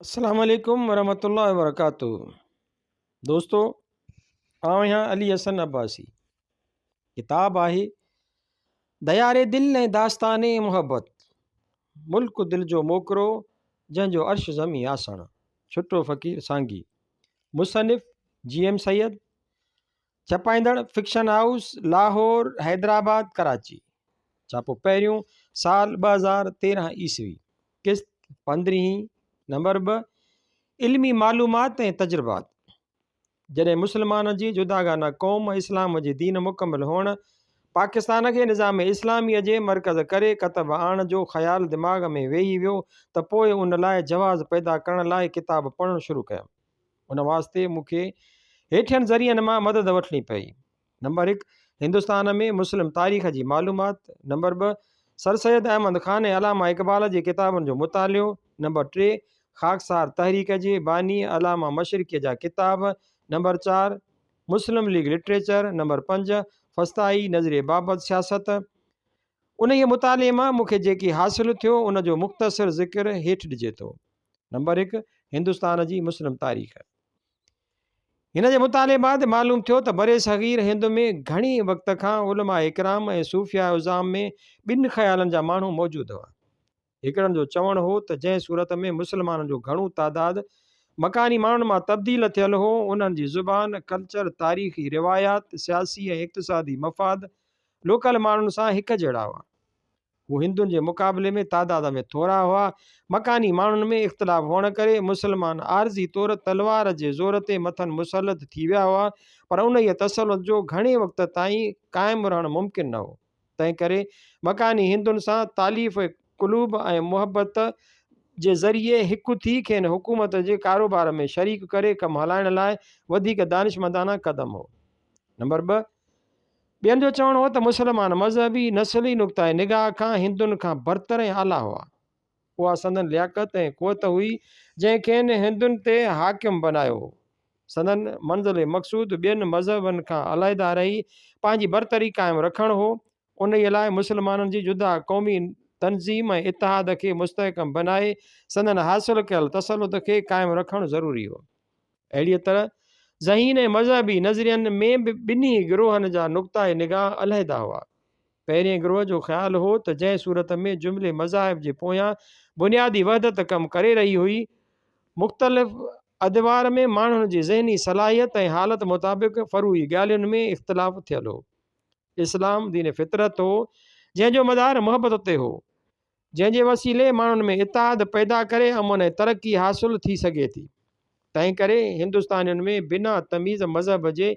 السلام عليڪم ورحمة الله وبرڪاته دوستو آئون آهيان علي حسن عباسي ڪتاب آهي ديار دل ۽ داستان محبت ملڪ دل جو موڪرو جنهن جو عرش زمين آسڻ ڇٽو فقير سانگي مصنف جي ايم سيد ڇپائيندڙ فڪشن هائوس لاهور حيدرآباد ڪراچي ڇاپو پهريون سال 2013 عيسوي قسط پندرهين نمبر 2 علمي معلومات ۽ تجربات جڏهن مسلمانن جي جداگانه قوم اسلام جي دين مڪمل هئڻ پاڪستان کي نظام اسلاميء جي مرڪز ڪري ڪتب آڻڻ جو خيال دماغ ۾ ويهي ويو ته پوء ان لاء جواز پيدا ڪرڻ لاء ڪتاب پڙهڻ شروع ڪيم ان واسطي مون کي هيٺين ذريعن مان مدد وٺڻي پئي. نمبر هڪ، هندستان ۾ مسلم تاريخ جي معلومات. نمبر ٻه، سر سيد احمد خان ۽ علامه اقبال جي ڪتابن جو مطالعو. نمبر ٽي، خاڪسار تحريڪ جي باني علامه مشرقيء جا ڪتاب. نمبر چار، مسلم ليگ لٽريچر. نمبر پنج، فسطائي نظريي بابت سياست. انهيء مطالعي مان مون کي جيڪي حاصل ٿيو، ان جو مختصر ذڪر هيٺ ڏجي ٿو. نمبر هڪ، هندستان جي مسلم تاريخ. هن جي مطالعي بعد معلوم ٿيو ته برصغير هند ۾ گهڻي وقت کان علماء ڪرام ۽ صوفياء عظام ۾ ٻن خيالن جا ماڻهو موجود هئا. هڪڙن جو چوڻ هو ته جنهن صورت ۾ مسلمانن جو گهڻو تعداد مڪاني ماڻهن مان تبديل ٿيل هو، انهن جي زبان، ڪلچر، تاريخي روايات، سياسي ۽ اقتصادي مفاد لوڪل ماڻهن سان هڪ جهڙا هئا. هو هندن جي مقابلي ۾ تعداد ۾ ٿورا هئا. مڪاني ماڻهن ۾ اختلاف هئڻ ڪري مسلمان عارضي طور تلوار جي زور تي مٿن مسلط ٿي ويا هئا، پر انهيء تسلط جو گهڻي وقت تائين قائم رهڻ ممڪن نه هو. تنهنڪري مڪاني هندن سان تاليف قلوب ۽ محبت جي ذريعي هڪ ٿي کين حڪومت جي ڪاروبار ۾ شريڪ ڪري ڪم هلائڻ لاء وڌيڪ دانشمندانه قدم هو. نمبر 2. ٻين جو چوڻ هو ته مسلمان مذهبي، نسلي نقطه نگاهه کان هندن کان برتر ۽ اعليٰ هئا. اها سندن لياقت ۽ قوت هئي، جنهن کين هندن تي حاڪم بنايو هو. سندن منزل مقصود ٻين مذهبن کان علحده رهي پنهنجي برتري قائم رکڻ هو. انهيء لاء مسلمانن جي جدا قومي تنظيم ۽ اتحاد کي مستحڪم بنائي سندن حاصل ڪيل تسلط کي قائم رکڻ ضروري هو. اهڙيء طرح ذهين ۽ مذهبي نظرين ۾ به ٻنهي گروهن جا نقطهء نگاهه علحده هئا. پهرئين گروهه جو خيال هو ته جنهن صورت ۾ جملي مذاهب جي پويان بنيادي وحدت ڪم ڪري رهي هئي، مختلف ادوار ۾ ماڻهن جي ذهني صلاحيت ۽ حالت مطابق فروعي ڳالهين ۾ اختلاف ٿيل هو. اسلام دين فطرت هو، جنهن جو مدار محبت تي هو. جنهن جي وسيلي ماڻهن ۾ اتحاد پيدا ڪري امن ۽ ترقي حاصل ٿي سگهي ٿي. تنهنڪري هندستانين ۾ بنا تميز مذهب جي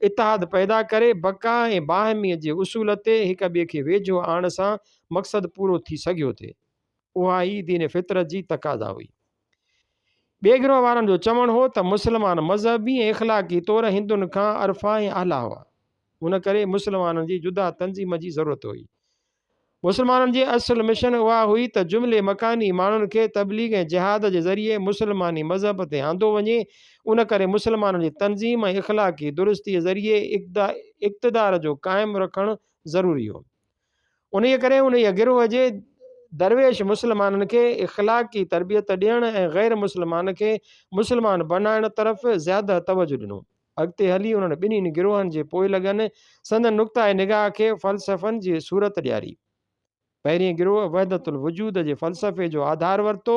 اتحاد پيدا ڪري بقا ۽ باهميء جي اصول تي هڪ ٻئي کي ويجهو آڻڻ سان مقصد پورو ٿي سگهيو ٿي. اها ئي دين فطرت جي تقاضا هئي. ٻئي گروهه وارن جو چوڻ هو ته مسلمان مذهبي ۽ اخلاقي طور هندن کان ارفع ۽ اعليٰ هئا. ان ڪري مسلمانن جي جدا تنظيم جي ضرورت هئي. مسلمانن جي اصل مشن اها هئي ته جملي مڪاني ماڻهن کي تبليغ ۽ جهاد جي ذريعي مسلماني مذهب تي آندو وڃي، ان ڪري مسلمانن جي تنظيم ۽ اخلاقي درستيء ذريعي اقتدار جو قائم رکڻ ضروري هو. انهيء ڪري انهيء گروهه جي درويش مسلمانن کي اخلاقي تربيت ڏيڻ ۽ غير مسلمان کي مسلمان بنائڻ طرف زياده توجه ڏنو. اڳتي هلي انهن ٻنهين گروهن جي پوئلڳن سندن نقطه نگاهه کي فلسفن جي صورت ڏياري. پهرين گروهه وحدت الوجود جي فلسفي جو آڌار ورتو،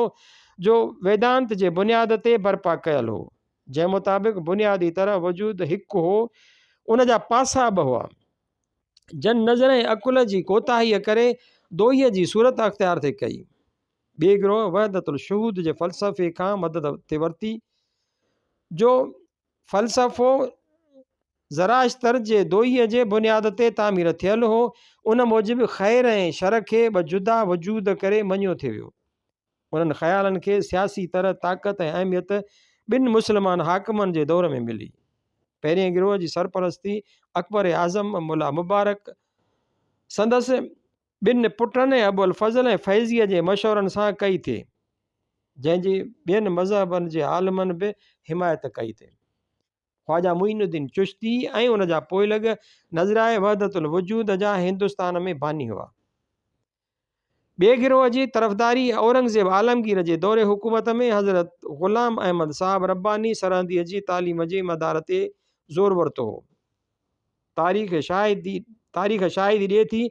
جو ويدانت جي بنياد تي برپا ڪيل هو، جنهن مطابق بنيادي طرح وجود هڪ هو، ان جا پاسا ٻه هئا، جن نظر ۽ عقل جي ڪوتاهيء ڪري دوئيء جي صورت اختيار ٿي ڪئي. ٻئي گروهه وحدت الشهود جي فلسفي کان مدد ٿي ورتي، جو فلسفو زراشتر جي دوئيء جي بنياد تي تعمير ٿيل هو، ان موجب خير ۽ شر کي ٻه جدا وجود ڪري مڃيو ٿي ويو. انهن خيالن کي سياسي طرح طاقت ۽ اهميت ٻن مسلمان حاڪمن جي دور ۾ ملي. پهرئين گروهه جي سرپرستي اڪبر اعظم، ملا مبارڪ، سندس ٻن پٽن ۽ ابوالفضل ۽ فيضيء جي مشورن سان ڪئي ٿي، جنهن جي ٻين مذهبن جي عالمن به حمايت ڪئي ٿي. خواجه معين الدين چشتي ۽ ان جا پوئلڳ نظريهء وحدت الوجود جا هندستان ۾ باني هئا. ٻئي گروهه جي طرفداري اورنگزيب عالمگير جي دور حڪومت ۾ حضرت غلام احمد صاحب رباني سرهنديء جي تعليم جي مدار تي زور ورتو هو. تاريخ شاهدي تاريخ شاهدي ڏئي ٿي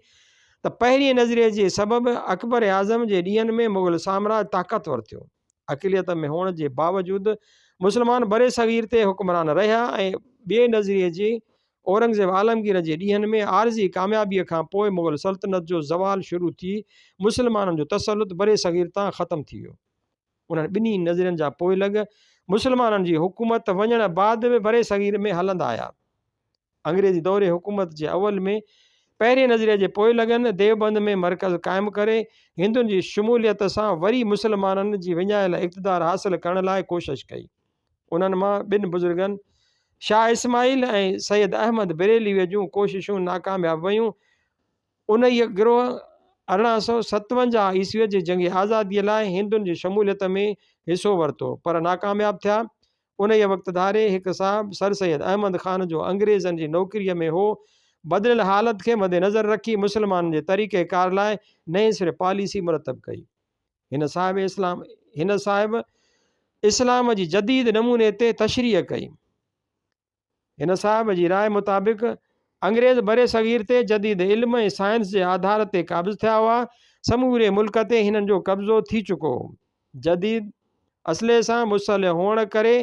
ته پهرئين نظريي جي سبب اڪبر اعظم جي ڏينهن ۾ مغل سامراج طاقتور ٿيو. اقليت ۾ هئڻ جي باوجود مسلمان برصغير تي حڪمران رهيا ۽ ٻئي نظريي جي اورنگزيب عالمگير جي ڏينهن ۾ عارضي ڪاميابيء کان پوء مغل سلطنت جو زوال شروع ٿي مسلمانن جو تسلط برصغير تان ختم ٿي ويو. انهن ٻنهي نظرين جا پوئلڳ مسلمانن جي حڪومت وڃڻ بعد به برصغير ۾ هلندا آيا. انگريزي دور حڪومت جي اول ۾ پهرين نظريي جي پوئلڳن ديوبند ۾ مرڪز قائم ڪري هندن جي شموليت سان وري مسلمانن جي وڃايل اقتدار حاصل ڪرڻ لاء ڪوشش ڪئي. انهن مان ٻن بزرگن شاهه اسماعيل ۽ سيد احمد بريلويء جون ڪوششون ناڪامياب ويون. انهيء گروهه 1857 عيسويء جي جنگ آزاديء لاء هندن جي شموليت ۾ حصو ورتو، پر ناڪامياب ٿيا. انهيء وقت ڌاري هڪ صاحب سر سيد احمد خان جو انگريزن جي نوڪريء ۾ هو، بدليل حالت کي مدنظر رکي مسلمانن جي طريقه ڪار لاء نئين سر پاليسي مرتب ڪئي. هن صاحب اسلام هن صاحب اسلام جي جديد نموني تي تشريح ڪئي. هن صاحب جي راء مطابق انگريز برصغير تي جديد علم ۽ سائنس جي آڌار تي قابض ٿيا هئا، سموري ملڪ تي هنن جو قبضو ٿي چڪو هو. جديد اسلحي سان مسلح هئڻ ڪري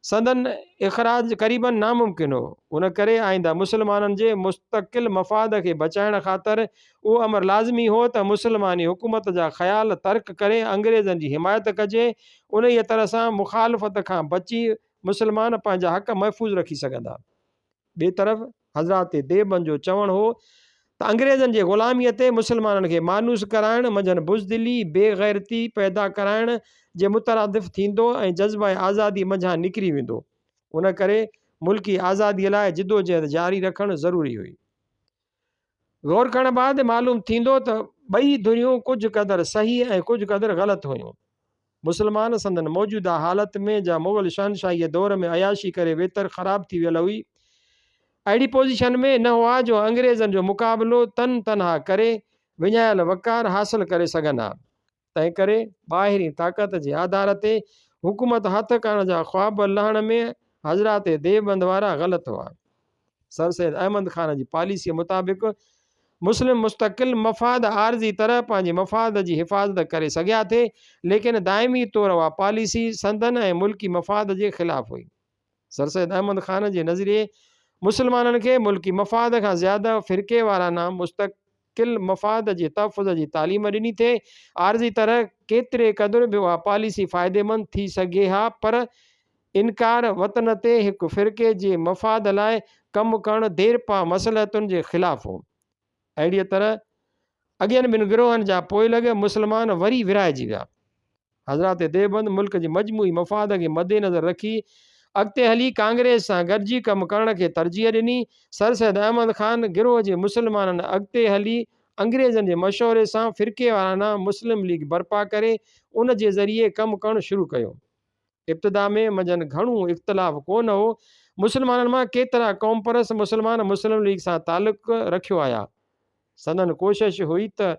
سندن اخراج قريباً ناممڪن هو. ان ڪري آئنده مسلمانن جي مستقل مفاد کي بچائڻ خاطر اهو امر لازمي هو ته مسلماني حڪومت جا خيال ترڪ ڪري انگريزن جي حمايت ڪجي. انهيء طرح سان مخالفت کان بچي مسلمان پنهنجا حق محفوظ رکي سگهندا. ٻئي طرف حضرات ديوبند جو چوڻ هو ته انگريزن جي غلاميء تي مسلمانن کي مانوس ڪرائڻ منجهن بزدلي، بي غيرتي پيدا ڪرائڻ جي مترادف ٿيندو ۽ جذبه آزادي منجهان نڪري ويندو. ان ڪري ملڪي آزاديء لاء جدوجهد جاري رکڻ ضروري هئي. غور ڪرڻ بعد معلوم ٿيندو ته ٻئي ڌريون ڪجهه قدر صحيح ۽ ڪجهه قدر غلط هيون. مسلمان سندن موجوده حالت ۾ جا مغل شهنشاهيء دور ۾ عياشي ڪري ويتر خراب ٿي ويل هئي، اهڙي پوزيشن ۾ نه هئا جو انگريزن جو مقابلو تن تنها ڪري وڃايل وقار حاصل ڪري سگهن ها. تنهنڪري ٻاهرين طاقت جي آڌار تي حڪومت هٿ ڪرڻ جا خواب لهڻ ۾ حضرات ديوبند وارا غلط هئا. سر سيد احمد خان جي پاليسيء مطابق مسلم مستقل مفاد عارضي طرح پنهنجي مفاد جي حفاظت ڪري سگهيا ٿي، ليڪن دائمي طور اها پاليسي سندن ۽ ملڪي مفاد جي خلاف هئي. سر سيد احمد خان جي نظريي مسلمانن کي ملڪي مفاد کان زياده فرقيوارانه مستقل مفاد جي تحفظ جي تعليم ڏني ٿي. عارضي طرح ڪيتري قدر به اها پاليسي فائديمند ٿي سگهي ها پر انڪار وطن تي هڪ فرقي جي مفاد لاء ڪم ڪرڻ ديرپا مصلحتن جي خلاف هو. اهڙيء طرح اڳين ٻن گروهن جا پوئلڳ مسلمان وري ورهائجي ويا. حضرات ديوبند ملڪ جي مجموعي مفاد کي مدنظر رکي اڳتي هلي ڪانگريس سان گڏجي ڪم ڪرڻ کي ترجيح ڏني. سر سيد احمد خان گروهه جي مسلمانن اڳتي هلي انگريزن جي مشوري سان فرقيوارانه مسلم ليگ برپا ڪري ان جي ذريعي ڪم ڪرڻ شروع ڪيو. ابتدا ۾ منجهن گهڻو اختلاف ڪو نه هو. مسلمانن مان ڪيترا قومپرست مسلمان مسلم ليگ سان تعلق رکيو آيا. سندن ڪوشش هئي ته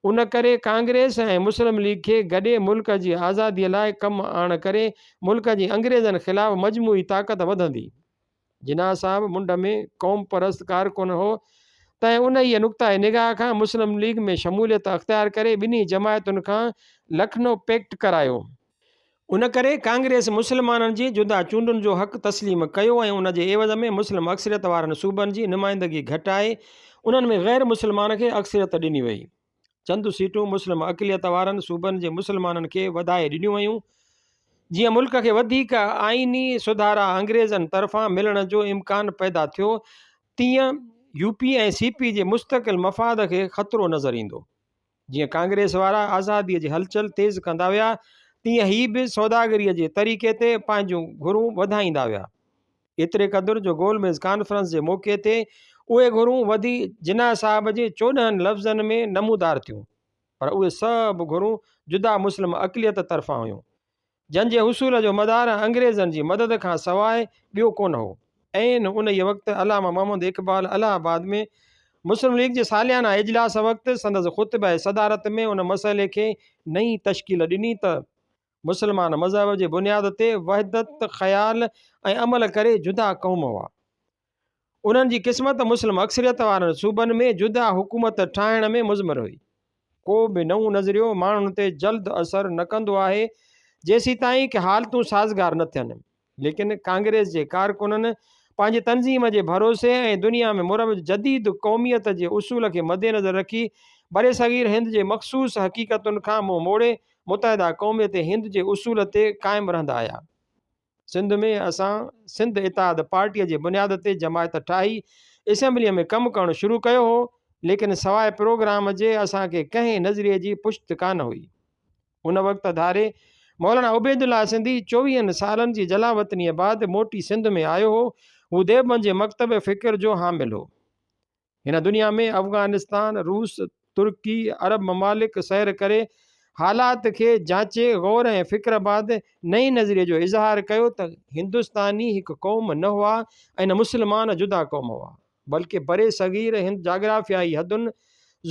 ان ڪري ڪانگريس ۽ مسلم ليگ کي گڏي ملڪ جي آزاديء لاء ڪم آڻ ڪري ملڪ جي انگريزن خلاف مجموعي طاقت وڌندي. جناح صاحب منڍ ۾ قوم پرست ڪارڪن هو، تنهن انهيء نقطه نگاهه کان مسلم ليگ ۾ شموليت اختيار ڪري ٻنهي جماعتن کان لکنو پيڪٽ ڪرايو. ان ڪري ڪانگريس مسلمانن جي جدا چونڊن جو حق تسليم ڪيو ۽ ان جي عيوض ۾ مسلم اڪثريت وارن صوبن جي نمائندگي گهٽائي انهن ۾ غير مسلمان کي اڪثريت ڏني وئي. چند سيٽون مسلم اقليت وارن صوبن جي مسلمانن کي وڌائي ڏنيون ويون، جيئن ملڪ کي وڌيڪ آئيني سڌارا انگريزن طرفان ملڻ جو امڪان پيدا ٿيو، تيئن يو پي ۽ سي پي جي مستقل مفاد کي خطرو نظر ايندو. جيئن ڪانگريس وارا آزاديء جي هلچل تيز ڪندا ويا، تيئن هي به سوداگريء جي طريقي تي پنهنجون گهرون وڌائيندا ويا. ايتري قدر جو گول ميز ڪانفرنس جي موقعي تي اهي گهرون وڌي جناح صاحب جي 14 لفظن ۾ نمودار ٿيون. پر اهي سڀ گهرون جدا مسلم اقليت طرفان هيون. جن جي حصول جو مدار انگريزن جي مدد کان سواء ٻيو ڪونه هو. عين انهيء وقت علامه محمد اقبال الهه آباد ۾ مسلم ليگ جي ساليانه اجلاس وقت سندس خطبه صدارت ۾ ان مسئلي کي نئين تشڪيل ڏني ته مسلمان مذهب جي بنياد تي وحدت خيال ۽ عمل ڪري جدا قوم هئا. انهن جي قسمت مسلم اڪثريت وارن صوبن ۾ جدا حڪومت ٺاهڻ ۾ مضمر هئي. ڪو به نئون نظريو ماڻهن تي جلد اثر نه ڪندو آهي، جيسيتائين ڪه حالتون سازگار نه ٿين. ليڪن ڪانگريس جي ڪارڪنن پنهنجي تنظيم جي ڀروسي ۽ دنيا ۾ مروج جديد قوميت جي اصول کي مدنظر رکي برصغير هند جي مخصوص حقيقتن کان منهن موڙي متحده قوميت هند جي اصول تي قائم رهندا آيا. سنڌ ۾ اسان سنڌ اتحاد پارٽيء جي بنياد تي جماعت ٺاهي اسيمبليء ۾ ڪم ڪرڻ شروع ڪيو هو، ليڪن سواء پروگرام جي اسان کي ڪنهن نظريي جي پشت ڪانه هئي. ان وقت ڌاري مولانا عبيدالله سنڌي چوويهن سالن جي جلاوطنيء بعد موٽي سنڌ ۾ آيو هو. هو ديوبند جي مڪتب فڪر جو حامل هو. هن دنيا ۾ افغانستان، روس، ترڪي، عرب ممالڪ سير ڪري حالات کي جاچي غور ۽ فڪر بعد نئين نظريي جو اظهار ڪيو ته هندستاني هڪ قوم نه هئا ۽ نه مسلمان جدا قوم هئا بلڪه برصغير هند جاگرافيائي حدن،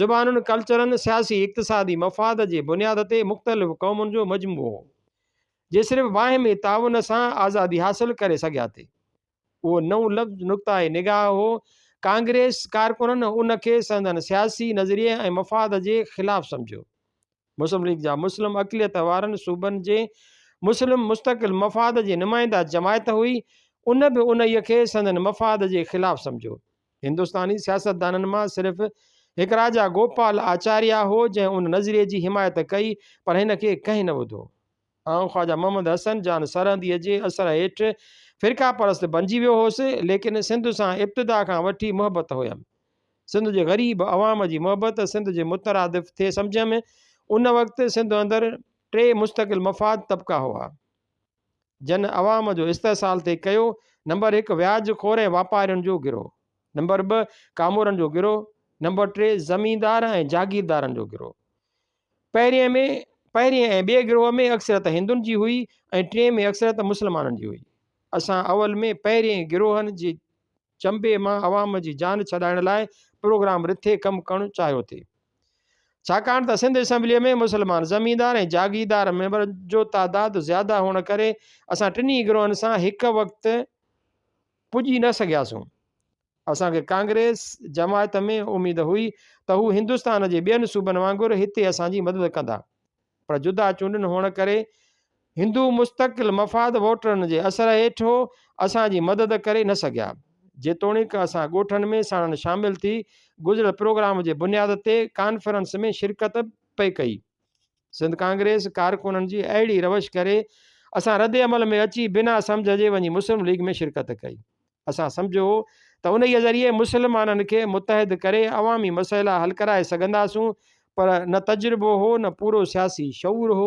زبانن، ڪلچرن، سياسي اقتصادي مفاد جي بنياد تي مختلف قومن جو مجموعو هو جي صرف باهمي تعاون سان آزادي حاصل ڪري سگهيا ٿي. اهو نئون لفظ نقطه نگاهه هو. ڪانگريس ڪارڪنن ان کي سندن سياسي نظريي ۽ مفاد جي خلاف سمجهيو. مسلم ليگ جا مسلم اقليت وارن صوبن جي مسلم مستقل مفاد جي نمائنده جماعت هئي، ان به انهيء کي سندن مفاد جي خلاف سمجهيو. هندستاني سياستدانن مان صرف هڪ راجا گوپال آچاريا هو، جنهن ان نظريي جي حمايت ڪئي، پر هن کي ڪنهن نه ٻڌو. آئون خواجه محمد حسن جان سرهنديء جي اثر هيٺ فرقه پرست بنجي ويو هوس، ليڪن سنڌ سان ابتدا کان وٺي محبت هيم. سنڌ جي غريب عوام جي محبت سنڌ جي مترادف ٿي سمجهيم. ان وقت سنڌ اندر ٽي مستقل مفاد طبقا هئا، جن عوام جو استحصال ٿي ڪيو، نمبر هڪ وياج خور ۽ واپارين جو گروهه، نمبر ٻه ڪامورن جو گروهه، نمبر ٽي زميندار ۽ جاگيردارن جو گروهه. پهرئين ۾ پهرئين ۽ ٻئي گروهه ۾ اڪثريت هندن جي هئي ۽ ٽئين ۾ اڪثريت مسلمانن جي هئي. اسان اول ۾ پهرئين گروهن جي چنبي مان عوام جي جان ڇڏائڻ لاء پروگرام رٿي ڪم ڪرڻ چاهيو ٿي. ڇاڪاڻ ته سنڌ اسيمبليء ۾ مسلمان زميندار ۽ جاگيردار ميمبرن جو تعداد زياده هئڻ ڪري اسان ٽنهي گروهن سان هڪ وقت پڄي نه سگهياسون. اسان کي ڪانگريس جماعت ۾ اميد هئي ته هو هندستان جي ٻين صوبن وانگر هتي اسان جي مدد ڪندا پر جدا چونڊن هئڻ ڪري هندو مستقل مفاد ووٽرن جي اثر هيٺ هو اسان جي مدد ڪري نه سگهيا. جيتوڻيڪ اسان ڳوٺن ۾ ساڻن شامل ٿي گذريل پروگرام جي بنياد تي ڪانفرنس ۾ شرڪت پئي ڪئي. سنڌ ڪانگريس ڪارڪنن جي اهڙي روش ڪري اسان ردعمل ۾ اچي بنا سمجهه جي وڃي مسلم ليگ ۾ شرڪت ڪئي. اسان سمجهيو هو ته انهيء ذريعي مسلمانن کي متحد ڪري عوامي مسئلا حل ڪرائي سگهنداسون پر نه تجربو هو نه پورو سياسي شعور هو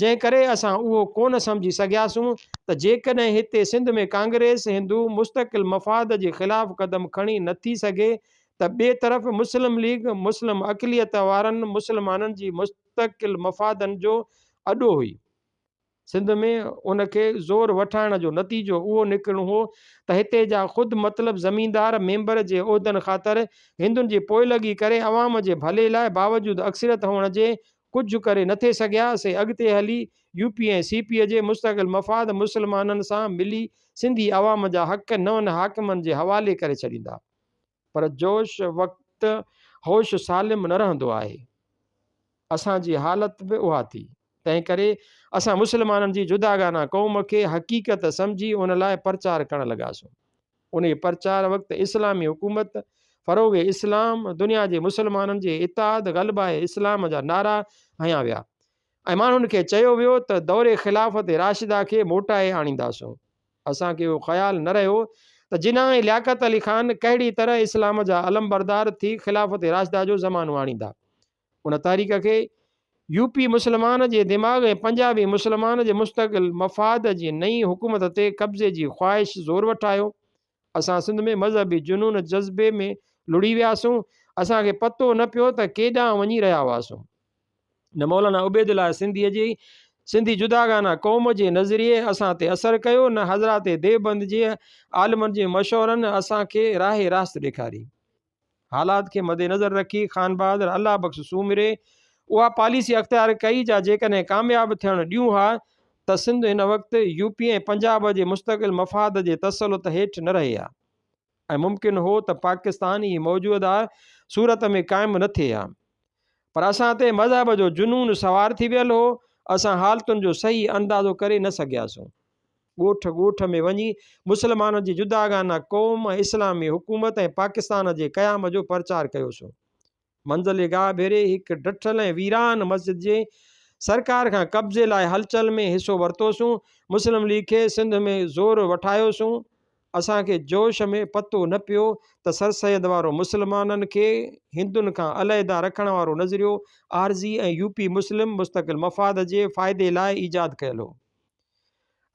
جنهن ڪري اسان اهو ڪونه سمجهي سگهياسون ته جيڪڏهن هتي سنڌ ۾ ڪانگريس هندو مستقل مفاد جي خلاف قدم کڻي نه ٿي سگهي ته ٻئي طرف مسلم ليگ مسلم اقليت وارن مسلمانن جي مستقل مفادن جو اڏو هئي. سنڌ ۾ ان کي زور وٺائڻ جو نتيجو اهو نڪرڻو هو ته هتي جا خود مطلب زميندار ميمبر جي عهدن خاطر هندن جي پوئلڳي ڪري عوام جي ڀلي لاء باوجود اڪثريت هئڻ جي ڪجهه ڪري نٿي سگهيا سي اڳتي هلي يو پي ۽ سي پي جي مستقل مفاد مسلمانن سان ملي سنڌي عوام جا حق نون حاڪمن جي حوالي ڪري ڇڏيندا. پر جوش وقت هوش سالم نه رهندو آهي. اسان جي حالت به اها ٿي. تنهنڪري اسان مسلمانن جي جداگانه قوم کي حقيقت سمجهي ان لاء پرچار ڪرڻ لڳاسون. انهيء پرچار وقت اسلامي حڪومت، فروغ اسلام، دنيا جي مسلمانن جي اتحاد، غلبه اسلام جا نعرا هنيا ويا ۽ ماڻهن کي چيو ويو ته دور خلافت راشده کي موٽائي آڻينداسون. اسان کي اهو خيال نه رهيو ته جناح ۽ لياقت علي خان ڪهڙي طرح اسلام جا علمبردار ٿي خلافت راشده جو زمانو آڻيندا. ان تحريڪ کي يو پي مسلمان جي دماغ ۽ پنجابي مسلمان جي مستقل مفاد جي نئين حڪومت تي قبضي جي خواهش زور وٺايو. اسان سنڌ ۾ مذهبي جنون جذبي ۾ لڙهي وياسون. اسان کي پتو نه پيو ته ڪيڏانهن وڃي رهيا هئاسون. نه مولانا عبيدالله سنڌيء جي سنڌي جداگانه قوم جي نظريي اسان تي اثر ڪيو، نه حضرات ديوبند جي عالمن جي مشورن اسان کي راهه راست ڏيکاري. حالات کي مدنظر رکي خانبهادر الله بخش سومري اها پاليسي اختيار ڪئي جا جيڪڏهن ڪامياب ٿيڻ ڏيون ها ته سنڌ هن وقت يو پي ۽ پنجاب جي مستقل مفاد جي تسلط هيٺ نه رهي ها ۽ ممڪن هو ته پاڪستان ئي موجوده صورت ۾ قائم نه ٿئي ها. پر اسان تي مذهب جو جنون سوار ٿي ويل هو، اسان حالتن جو صحيح اندازو ڪري نه سگهياسون. ڳوٺ ڳوٺ ۾ وڃي مسلمانن جي جداگانه قوم ۽ اسلامي حڪومت ۽ پاڪستان جي قيام جو پرچار ڪيوسون. منزل گاهه ڀيري هڪ ڊٺل ۽ ويران مسجد جي سرڪار کان قبضي لاء هلچل ۾ حصو ورتوسون. مسلم ليگ کي سنڌ ۾ زور وٺايوسون. اسان کي جوش ۾ پتو نه پيو ته سرسيد وارو مسلمانن کي هندن کان علحده رکڻ وارو نظريو عارضي ۽ يوپي مسلم مستقل مفاد جي فائدي لاء ايجاد ڪيل هو.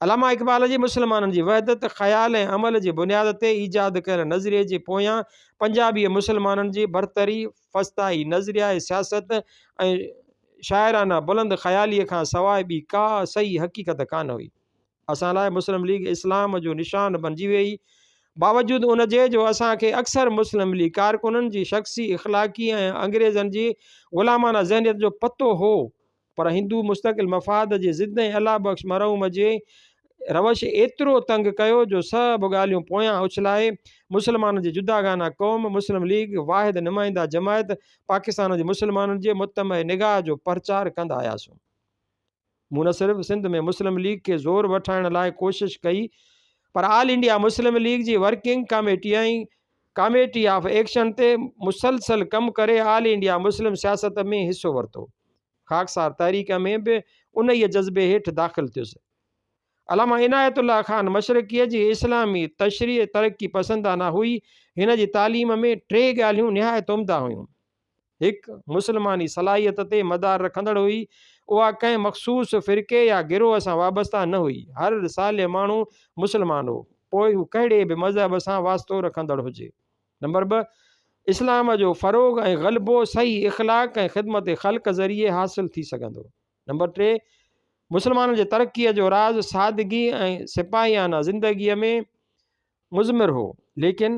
علامه اقبال جي مسلمانن جي وحدت خيال ۽ عمل جي بنياد تي ايجاد ڪيل نظريي جي پويان پنجابيء مسلمانن جي برتري، فسطائي نظريائي سياست ۽ شاعرانه بلند خياليء کان سواء ٻي ڪا صحيح حقيقت ڪانه هئي. اسان لاء مسلم ليگ اسلام جو نشان بنجي ويئي. باوجود ان جي جو اسان کي اڪثر مسلم ليگ ڪارڪنن جي شخصي، اخلاقي ۽ انگريزن جي غلامانه ذهنيت جو پتو هو پر هندو مستقل مفاد جي ضد ۽ الله بخش مرحوم جي روش ايترو تنگ ڪيو جو سڀ ڳالهيون پويان اڇلائي مسلمانن جي جداگانه قوم مسلم ليگ واحد نمائنده جماعت پاڪستان جي مسلمانن جي متمع نگاهه جو پرچار ڪندا آياسون. مون نه صرف سنڌ ۾ مسلم ليگ کي زور وٺائڻ لاء ڪوشش ڪئي پر آل انڊيا مسلم ليگ جي working committee ۽ committee of action تي مسلسل ڪم ڪري آل انڊيا مسلم سياست ۾ حصو ورتو. خاڪسار تحريڪ ۾ به انهيء جذبي هيٺ داخل ٿيس. علامه عنايت الله خان مشرقيء جي اسلامي تشريح ترقي پسندانه هئي. هن جي تعليم ۾ ٽي ڳالهيون نهايت عمده هيون. هڪ، مسلماني صلاحيت تي مدار رکندڙ هئي. اها ڪنهن مخصوص فرقي يا گروهه سان وابسته نه هئي. هر صالح ماڻهو مسلمان هو، پوء هو ڪهڙي به مذهب سان واسطو رکندڙ هجي. نمبر 2، اسلام جو فروغ ۽ غلبو صحيح اخلاق ۽ خدمت خلق ذريعي حاصل ٿي سگهندو. نمبر 3، مسلمانن جي ترقيء جو راز سادگي ۽ سپاهيانه زندگيء ۾ مضمر هو. ليڪن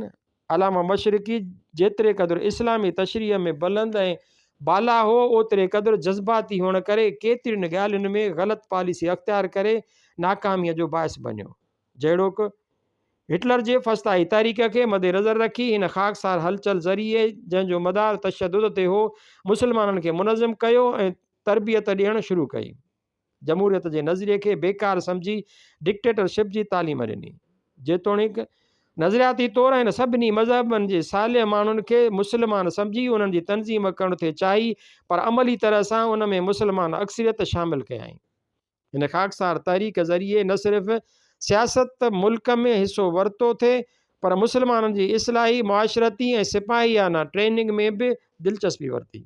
علامه مشرقي جيتري قدر اسلامي تشريح ۾ بلند ۽ بالا هو، اوتري قدر جذباتي هئڻ ڪري ڪيترين ڳالهين ۾ غلط پاليسي اختيار ڪري ناڪاميء جو باعث بنيو. جهڙوڪ، هٽلر جي فسطائي تحريڪ کي مدنظر رکي هن خاڪسار هلچل ذريعي جنهن جو مدار تشدد تي هو، مسلمانن کي منظم ڪيو ۽ تربيت ڏيڻ شروع ڪئي. جمهوريت جي نظريي کي بيڪار سمجهي ڊڪٽيٽر شپ جي تعليم ڏني. جيتوڻيڪ نظرياتي طور هن سڀني مذهبن جي صالح ماڻهن کي مسلمان سمجهي انهن جي تنظيم ڪرڻ ٿي چاهي پر عملي طرح سان ان ۾ مسلمان اڪثريت شامل ڪيائين. هن خاڪسار تحريڪ ذريعي نه صرف سياست ملڪ ۾ حصو ورتو ٿي پر مسلمانن جي اصلاحي، معاشرتي ۽ سپاهيانه ٽريننگ ۾ به دلچسپي ورتي.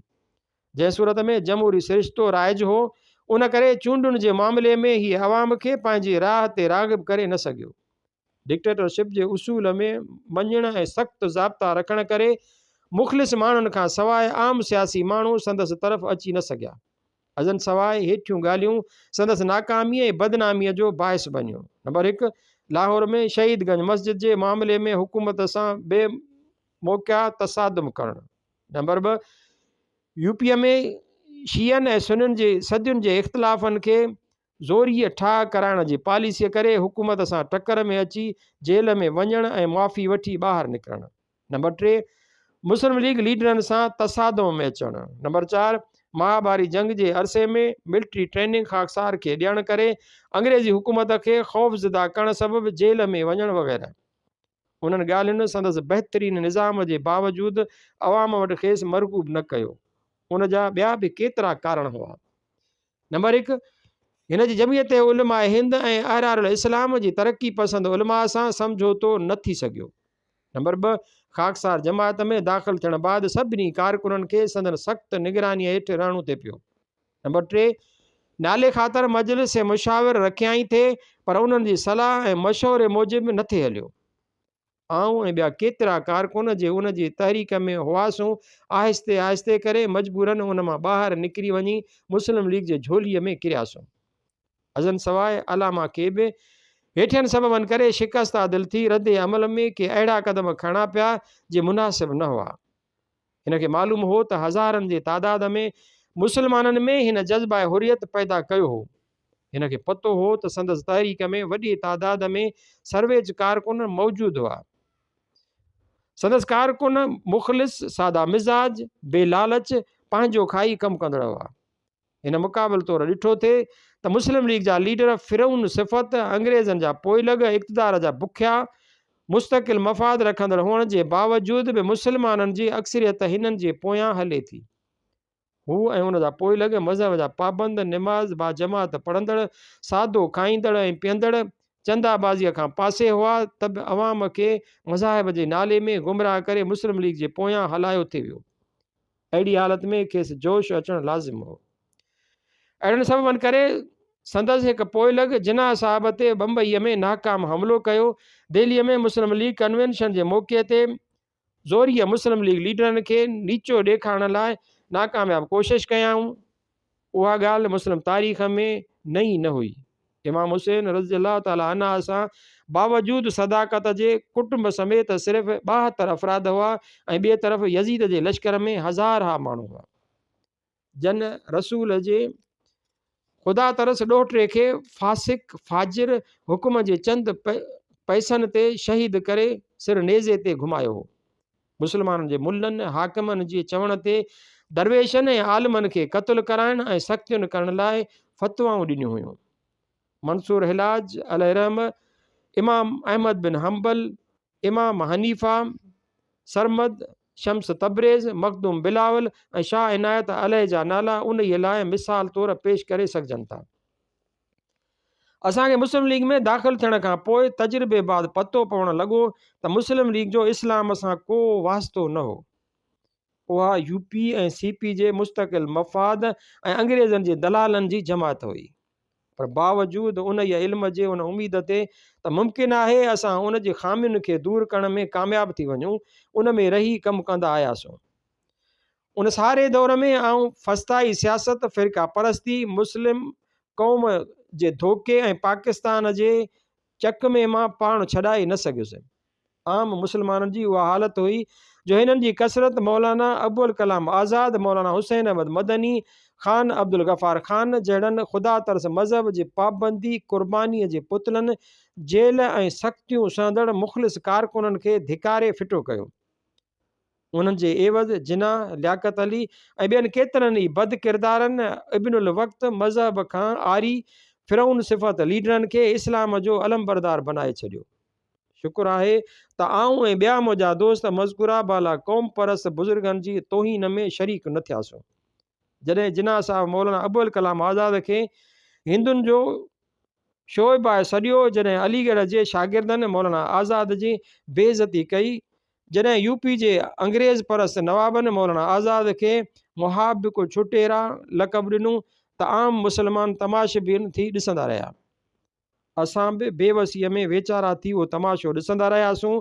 جنهن صورت ۾ جمهوري سرشتو رائج هو، ان ڪري چونڊن جي معاملي ۾ هي عوام کي پنهنجي راهه تي راغب ڪري نه سگهيو. ڊڪٽيٽرشپ جي اصول ۾ مڃڻ ۽ سخت ضابطا رکڻ ڪري مخلص ماڻهن کان سواء عام سياسي ماڻهو سندس طرف اچي نه سگهيا. ازن سواء هيٺيون ڳالهيون سندس ناڪاميء ۽ بدناميء جو باعث بنيون. نمبر هڪ، لاهور ۾ شهيد گنج مسجد جي معاملي ۾ حڪومت سان بي موقعا تصادم ڪرڻ. نمبر 2، يو پيء ۾ شيعن ۽ سنين جي صدين جي اختلافن کي زوريء ٺاهه ڪرائڻ جي پاليسيء ڪري حڪومت سان ٽڪر ۾ اچي جيل ۾ وڃڻ ۽ معافي وٺي ٻاهر نڪرڻ. نمبر 3، مسلم ليگ ليڊرن سان تصادم ۾ اچڻ. نمبر 4، مهاڀاري جنگ جي عرصي ۾ ملٽري ٽريننگ خاڪسار کي ڏيڻ ڪري انگريزي حڪومت کي خوفزده ڪرڻ سبب جيل ۾ وڃڻ وغيره. انهن ڳالهين سندس بهترين نظام جي باوجود عوام وٽ کيس مرغوب نه ڪيو. ان جا ٻيا به ڪيترا ڪارڻ هئا. نمبر 1، هن جي جمعيت علماء هند ۽ احرار الاسلام جي ترقي پسند علماء سان سمجهوتو نه ٿي سگهيو. نمبر 2، خاڪسار جماعت ۾ داخل ٿيڻ بعد سڀني ڪارڪنن کي سندن سخت نگرانيء هيٺ رهڻو ٿي پيو. نمبر 3، نالي خاطر مجلس مشاور رکيائين ٿي پر انهن جي صلاح ۽ مشوري موجب نه ٿي هليو. آئون ۽ ٻيا ڪيترا ڪارڪن جي ان جي تحريڪ ۾ هئاسون، آهستي آهستي ڪري مجبورن ان مان ٻاهر نڪري وڃي مسلم ليگ جي جهوليء ۾ ڪرياسون. ازن سواء علامه کي به هيٺين سببن ڪري شڪسته دل ٿي رد عمل ۾ ڪي اهڙا قدم کڻڻا پيا جي مناسب نه هئا. هن کي معلوم هو ته هزارن جي تعداد ۾ مسلمانن ۾ هن جذبه حريت پيدا ڪيو هو. هن کي پتو هو ته سندس تحريڪ ۾ وڏي تعداد ۾ سرويچ ڪارڪن موجود هئا. سندس ڪارڪن مخلص، سادا مزاج، بي لالچ، پنهنجو کائي ڪم ڪندڙ هئا. هن مقابل طور ڏٺو ٿي ته مسلم ليگ جا ليڊر فرعون صفت، انگريزن جا پوئلڳ، اقتدار جا بکيا، مستقل مفاد رکندڙ هئڻ جي باوجود به مسلمانن جي اڪثريت هنن جي پويان هلي ٿي. هو ۽ ان جا پوئلڳ مذهب جا پابند، نماز باجماعت پڙهندڙ، سادو کائيندڙ ۽ پيئندڙ، چندا بازيء کان پاسي هئا ته به عوام کي مذاهب جي نالي ۾ گمراهه ڪري مسلم ليگ جي پويان هلايو ٿي ويو. اهڙي حالت ۾ کيس جوش اچڻ لازم هو. اهڙن سببن ڪري سندس هڪ پوئلڳ جناح صاحب تي بمبئيء ۾ ناڪام حملو ڪيو. دهليء ۾ مسلم ليگ ڪنوينشن جي موقعي تي زوريء مسلم ليگ ليڊرن کي نيچو ڏيکارڻ لاء ناڪامياب ڪوشش ڪيائون. اها ڳالهه مسلم تاريخ ۾ نئين نه هئي. امام حسين رضي الله تعالٰي عنه سان باوجود صداقت جي ڪٽنب سميت صرف 72 افراد هئا ۽ ٻئي طرف يزيد جي لشڪر ۾ هزارها ماڻهو هئا، جن رسول جي خدا ترس ڏوهٽي کي فاسق فاجر حڪم جي چند پئسن تي شهيد ڪري سر نيزي تي گهمايو هو. مسلمانن جي ملن، حاڪمن جي چوڻ تي درويشن ۽ عالمن کي قتل ڪرائڻ ۽ سختين ڪرڻ لاء فتوائون ڏنيون هيون. منصور حلاج عليه الرحمة، امام احمد بن حنبل، امام حنيفه، سرمد، شمس تبريز، مخدوم بلاول ۽ شاهه عنايت عليه جا نالا انهيء لاء مثال طور پيش ڪري سگهجن ٿا. اسان کي مسلم ليگ ۾ داخل ٿيڻ کان پوء تجربي بعد پتو پوڻ لڳو ته مسلم ليگ جو اسلام سان ڪو واسطو نه هو. اها يو پي ۽ سي پي جي مستقل مفاد ۽ انگريزن جي دلالن جي جماعت هئي. پر باوجود انهيء علم جي ان اميد تي ته ممڪن آهي اسان ان جي خامين کي دور ڪرڻ ۾ ڪامياب ٿي وڃون، ان ۾ رهي ڪم ڪندا آياسون. ان ساري دور ۾ آئون فسطائي سياست، فرقه پرستي، مسلم قوم جي ڌوڪي ۽ پاڪستان جي چڪمي مان پاڻ ڇڏائي نه سگهيس. عام مسلمانن جي اها حالت هئي جو هنن جي ڪثرت مولانا ابوالڪلام آزاد، مولانا حسين احمد مدني، خان عبدالغفار خان جهڙن خدا ترس مذهب جي پابندي، قربانيء جي پتلن، جيل ۽ سختيون سهندڙ مخلص ڪارڪنن کي ڌڪاري ڦٽو ڪيو. انهن جي عيوض جناح، لياقت علي ۽ ٻين ڪيترن ئي بد ڪردارن ابن الوقت مذهب کان عاري فرعون صفت ليڊرن کي اسلام جو علمبردار بنائي ڇڏيو. شڪر آهي ته آئون ۽ ٻيا منهنجا دوست مذڪوره بالا قوم پرست بزرگن جي توهين ۾ شريڪ نه ٿياسون. جڏهن جناح صاحب مولانا ابوالڪلام آزاد کي هندن جو شعيب آء سڏيو، جڏهن علي ڳڙهه جي شاگردن مولانا آزاد جي بي عزتي ڪئي، جڏهن يو پي جي انگريز پرست نوابن مولانا آزاد کي محابق ڇٽيرا لقب ڏنو ته عام مسلمان تماشبين ٿي ڏسندا رهيا. اسان به بي وسيء ۾ ويچارا ٿي اهو تماشو ڏسندا رهياسون.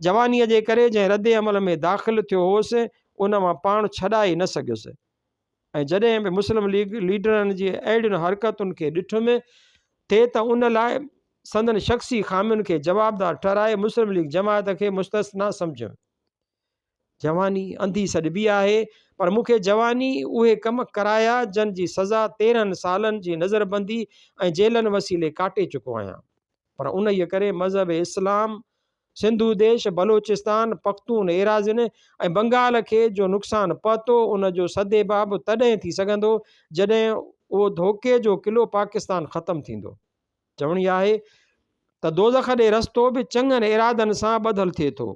جوانيء جي ڪري جنهن رد عمل ۾ داخل ٿيو هوس، ان مان پاڻ ڇڏائي نه سگهيس. ۽ جڏهن به مسلم ليگ ليڊرن جي اهڙين حرڪتن کي ڏٺم ٿي ته ان لاء سندن شخصي خامين کي جوابدار ٺهرائي مسلم ليگ جماعت کي مستثنيٰ سمجهيم. جواني انڌي سڏبي آهي پر مون کي جواني اهي ڪم ڪرايا جن جي سزا 13 سالن جي نظربندي ۽ جيلن وسيلي ڪاٽي چڪو آهيان پر انهيء ڪري مذهب اسلام سنڌو ديش، بلوچستان، پختون ايراضين ۽ بنگال کي جو نقصان پهتو، ان جو سدباب تڏهن ٿي سگهندو، جڏهن اهو ڌوڪي جو قلعو پاڪستان ختم ٿيندو. چوڻي آهي ته دوزخ ڏي رستو به چڱن ارادن سان ٻڌل ٿئي ٿو.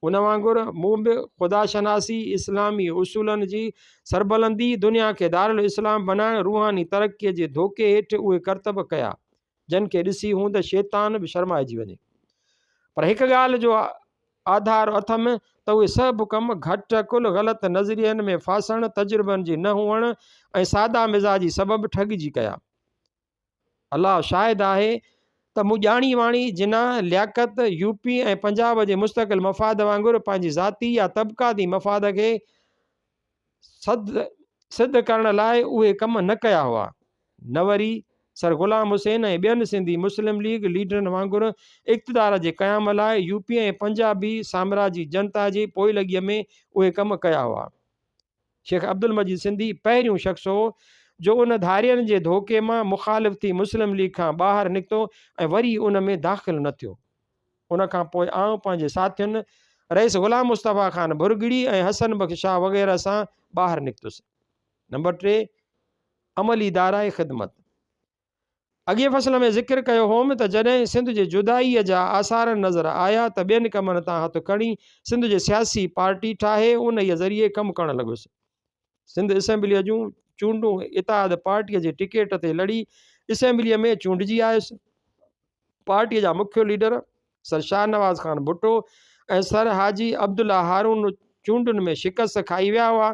ان وانگر مون به خدا شناسي، اسلامي اصولن جي سربلندي، دنيا کي دارالاسلام بنائڻ، روحاني ترقيء جي ڌوڪي هيٺ اهي ڪرتب ڪيا. جن کي ڏسي هوند شيطان به شرمائجي وڃي. پر هڪ ڳالهه جو آڌار اٿم ته اهي سڀ ڪم گهٽ عقل، غلط نظرين ۾ ڦاسڻ، تجربن جي نه هئڻ ۽ ساده مزاجي سبب ٺڳجي ڪيا. الله شاهد آهي ته مون ڄاڻي واڻي جناح، لياقت، يو پي ۽ پنجاب جي مستقل مفاد وانگر پنهنجي ذاتي يا طبقاتي مفاد کي سڌ ڪرڻ لاء اهي ڪم نه ڪيا هئا، نه وري سر غلام حسين ۽ ٻين سنڌي مسلم ليگ ليڊرن وانگر اقتدار جي قيام لاء يوپي ۽ پنجابي سامراجي جنتا جي پوئلڳيء ۾ اهي ڪم ڪيا هئا. شيخ عبدالمجيد سنڌي پهريون شخص هو جو ان ڌارين جي ڌوڪي مان مخالف ٿي مسلم ليگ کان ٻاهر نڪتو ۽ وري ان ۾ داخل نه ٿيو. ان کان پوء آئون پنهنجي ساٿين رئيس غلام مصطفيٰ خان ڀرڳڙي ۽ حسن بخش شاهه وغيره سان ٻاهر نڪتس. نمبر 3، عملي دارائي خدمت. اڳئين فصل ۾ ذڪر ڪيو هوم ته جڏهن سنڌ جي جدائيء جا آثار نظر آيا ته ٻين ڪمن تان هٿ کڻي سنڌ جي سياسي پارٽي ٺاهي انهيء ذريعي ڪم ڪرڻ لڳس. سنڌ اسيمبليء جون چونڊون اتحاد پارٽيء جي ٽڪيٽ تي لڙي اسيمبليء ۾ چونڊجي آيس. پارٽيء جا مکيه ليڊر سر شاهنواز خان ڀٽو ۽ سر حاجي عبدالله هارون چونڊن ۾ شڪست کائي ويا هئا.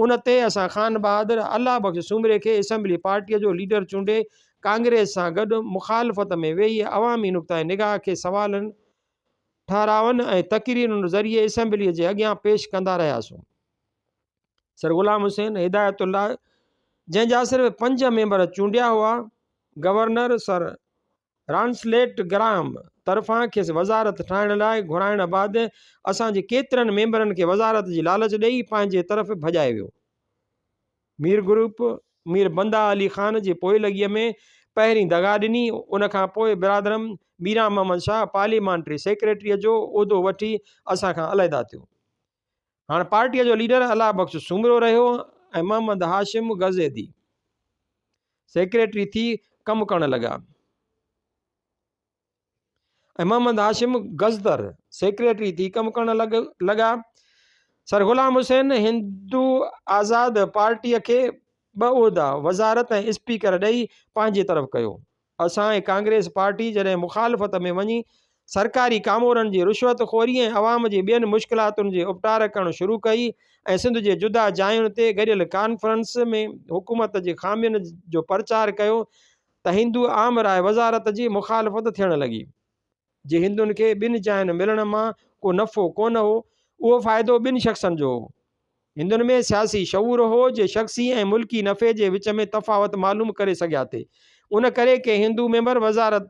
ان تي اسان خان بهادر الله بخش سومري کي اسيمبلي پارٽيء جو ليڊر چونڊي ڪانگريس سان گڏ مخالفت ۾ ويهي عوامي نقطه نگاهه کي سوالن، ٺهرائن ۽ تقريرن ذريعي اسيمبليء جي اڳيان پيش ڪندا رهياسون. سر غلام حسين هدايت الله جنهن جا صرف پنج ميمبر چونڊيا هئا، گورنر سر رانسليٽ گراهم طرفان کيس وزارت ٺاهڻ لاء گهرائڻ بعد اسان جي ڪيترن ميمبرن کي وزارت جي لالچ ڏئي پنهنجي طرف ڀڄائي ويو. مير گروپ مير بنده علي خان جي پوئلڳيء ۾ پهرين دغا ڏني، ان کان پوء برادرم ميران محمد شاهه پارليامانٽري سيڪريٽريء جو عهدو وٺي اسان کان علحده ٿيو. هاڻ پارٽيء جو ليڊر الله بخش سومرو رهيو ۽ محمد هاشم غزيدي سيڪريٽري ٿي ڪم ڪرڻ لڳا ۽ محمد هاشم غزدر سيڪريٽري ٿي ڪم ڪرڻ لڳا. سر غلام حسين هندو آزاد پارٽيء کي ٻه عهدا وزارت ۽ اسپيڪر ڏئي پنهنجي طرف ڪيو. اسان ۽ ڪانگريس پارٽي جڏهن مخالفت ۾ وڃي سرڪاري ڪامورن جي رشوت خوري ۽ عوام جي ٻين مشڪلاتن جي اپٽار ڪرڻ شروع ڪئي ۽ سنڌ جي جدا جاين تي گڏيل ڪانفرنس ۾ حڪومت جي خامين جو پرچار ڪيو ته هندو عام راء وزارت جي مخالفت ٿيڻ لڳي. جي هندن کي ٻن جاين ملڻ مان ڪو نفعو ڪونه هو، اهو فائدو ٻن شخصن جو هو. هندن ۾ سياسي شعور هو، جي شخصي ۽ ملڪي نفعي جي وچ ۾ تفاوت معلوم ڪري سگهيا ٿي. ان ڪري ڪي هندو ميمبر وزارت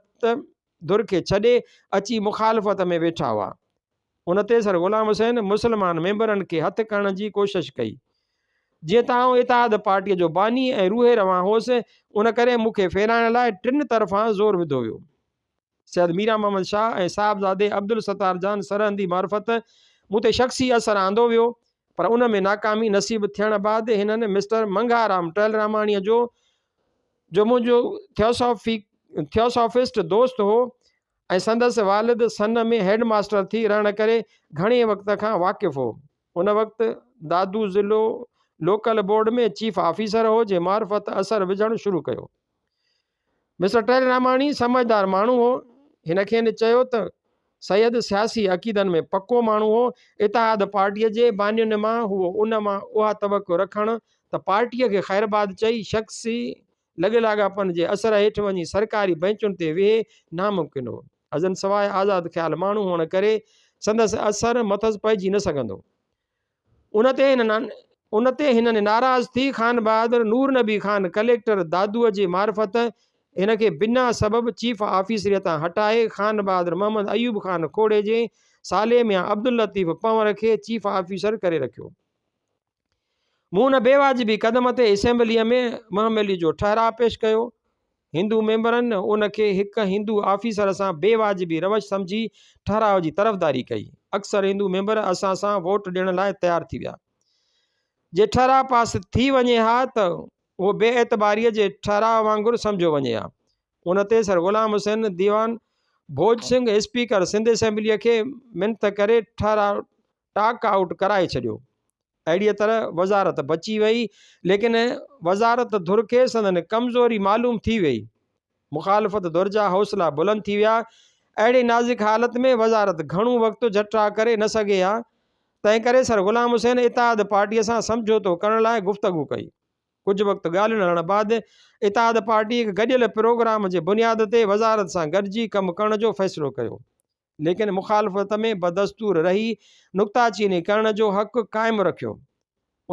ڌر کي ڇڏي اچي مخالفت ۾ ويٺا هئا. ان تي سر غلام حسين مسلمان ميمبرن کي هٿ ڪرڻ جي ڪوشش ڪئي. جيئن ته آئون اتحاد پارٽيء جو باني ۽ روح روان هوس، ان ڪري مون کي ڦيرائڻ لاء ٽن طرفان زور وڌو ويو. سيد ميران محمد شاهه ۽ صاحبزادي عبدالستار جان سرهندي معرفت مون تي شخصي اثر آندو ويو، پر ان ۾ ناڪامي نصيب ٿيڻ بعد هنن مسٽر منگهارام ٽهلراماڻيء جو، جو منهنجو ٿيوسافسٽ دوست هو ۽ سندس والد سن ۾ هيڊ ماستر ٿي رهڻ ڪري گهڻي وقت کان واقف هو، ان وقت دادو ضلعو لوڪل بورڊ ۾ چيف آفيسر هو، جي معرفت اثر وجهڻ شروع ڪيو. مسٽر ٽهلراماڻي سمجهدار ماڻهو هو. هن کين چيو ته سيد سياسي عقيدن ۾ پڪو ماڻهو هو، اتحاد پارٽيء جي بانين مان هو، ان مان اها توقع رکڻ ته پارٽيء کي خيرباد چئي شخصي لڳ لاڳاپن جي اثر هيٺ وڃي سرڪاري بئنچن تي ويهي ناممڪن هو. ازنسواء آزاد خيال ماڻهو هئڻ ڪري سندس اثر مٿس پئجي نه سگهندو. ان تي هنن ناراض ٿي خانبهادر نور نبي خان ڪليڪٽر دادوء جي معرفت هن کي بنا سبب چيف آفيسريء تان هٽائي خانبهادر محمد ايوب خان کوڙي جي سالي ميان عبداللطيف پنهور کي چيف آفيسر ڪري رکيو. مون ان بيواجبي قدم تي اسيمبليء ۾ مهملي جو ٺهراء پيش ڪيو. هندو ميمبرن ان کي هڪ هندو آفيسر سان بي واجبي روش سمجهي ٺهراء جي طرفداري ڪئي. اڪثر هندو ميمبر اسان سان ووٽ ڏيڻ لاء تيار ٿي ويا. جي ٺهراء پاس ٿي وڃي ها ته اهو بي اعتباريء جي ٺهراء وانگر سمجهيو وڃي ها. ان تي سر غلام حسين ديوان ڀوڄ سنگهه اسپيڪر سنڌ اسيمبليء کي منٿ ڪري ٺهراء ٽاڪ آئوٽ ڪرائي ڇڏيو. اهڙيء طرح وزارت بچي ويئي، ليڪن وزارت ڌر کي سندن ڪمزوري معلوم ٿي ويئي. مخالفت ڌر جا حوصلا بلند ٿي ويا. اهڙي نازڪ حالت ۾ وزارت گهڻو وقت جٽاء ڪري نه سگهي ها، تنهنڪري سر غلام حسين اتحاد پارٽيء سان سمجهوتو ڪرڻ لاء گفتگو ڪئي. ڪجهه وقت ڳالهين هلڻ بعد اتحاد پارٽي هڪ گڏيل پروگرام جي بنياد تي وزارت سان گڏجي ڪم ڪرڻ جو فيصلو ڪيو. ليڪن مخالفت ۾ بدستور رهي نڪتا چيني ڪرڻ جو حق قائم رکيو.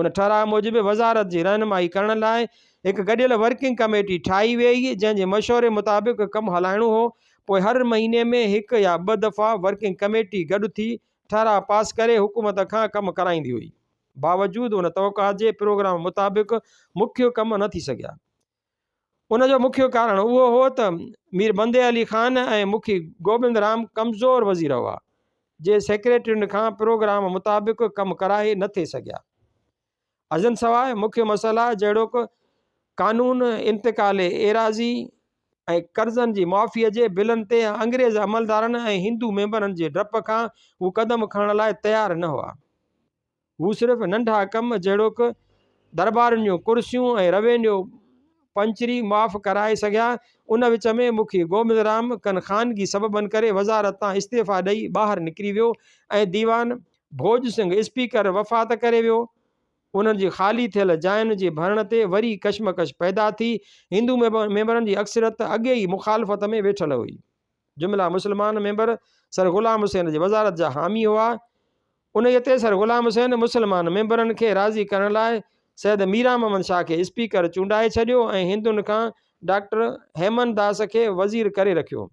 ان ٺهراء موجب وزارت جي رهنمائي ڪرڻ لاء هڪ گڏيل ورڪنگ ڪميٽي ٺاهي ويئي، جنهن جي مشوري مطابق ڪم هلائڻو هو. پوء هر مهيني ۾ هڪ يا ٻه دفعا ورڪنگ ڪميٽي گڏ ٿي ٺهراء پاس ڪري حڪومت کان ڪم ڪرائيندي هئي. باوجود ان توقعات جي پروگرام مطابق مکيه ڪم نه ٿي سگهيا. ان جو مکيه ڪارڻ اهو هو ته مير بندي علي خان ۽ مکي گوبند رام ڪمزور وزير هئا، جي سيڪريٽرين کان پروگرام مطابق ڪم ڪرائي نه ٿي سگهيا. ازنسواء مکيه مسئلا جهڙوڪ قانون انتقال ايراضي ۽ قرضن جي معافيء جي بلن تي انگريز عملدارن ۽ هندو ميمبرن جي ڊپ کان هو قدم کڻڻ لاء تيار نه هئا. هو صرف ننڍا ڪم جهڙوڪ دربارين جون ڪرسيون ۽ روينيو پنچري معاف ڪرائي سگهيا. ان وچ ۾ مکي گوبند رام ڪن خانگي سببن ڪري وزارت تان استعيفا ڏئي ٻاهر نڪري ويو ۽ ديوان ڀوڄ سنگهه اسپيڪر وفات ڪري ويو. انهن جي خالي ٿيل جاين جي ڀرڻ تي وري ڪشمڪش پيدا ٿي. هندو ميمبرن جي اڪثريت اڳي ئي مخالفت ۾ ويٺل هئي. جملا مسلمان ميمبر سر غلام حسين جي وزارت جا حامي هئا. انهيء تي سر غلام حسين مسلمان ميمبرن کي راضي ڪرڻ لاء سيد ميران محمد شاهه کي اسپيڪر چونڊائي ڇڏيو ۽ هندن کان ڊاڪٽر هيمن داس کي وزير ڪري رکيو.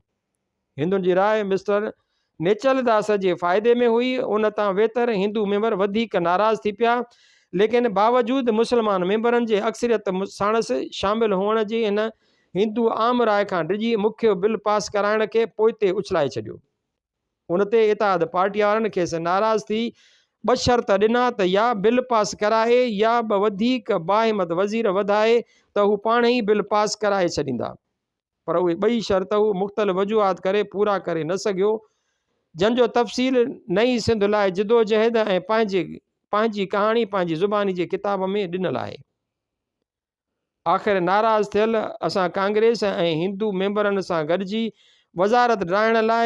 هندن جي راء مسٽر نيچل داس جي فائدي ۾ هئي، ان تان ويتر هندو ميمبر وڌيڪ ناراض ٿي پيا، ليڪن باوجود مسلمان ميمبرن جي اڪثريت ساڻس شامل هئڻ جي هن هندو عام راء کان ڊڄي مکيه بل پاس ڪرائڻ کي پوئتي اڇلائي ڇڏيو. ان تي اتحاد پارٽيء وارن کيس ناراض ٿي ٻه شرط ڏنا ته يا بل پاس ڪرائي يا ٻه وڌيڪ باهمت وزير وڌائي ته هو پاڻهي بل پاس ڪرائي ڇڏيندا. پر اهي ٻئي شرط هو مختلف وجوهات ڪري پورا ڪري نه سگهيو، جن جو تفصيل نئين سنڌ لاء جدوجهد ۽ پنهنجي پنهنجي ڪهاڻي پنهنجي زباني جي ڪتاب ۾ ڏنل آهي. آخر ناراض ٿيل اسان ڪانگريس ۽ هندو ميمبرن سان گڏجي وزارت ڊاهڻ لاء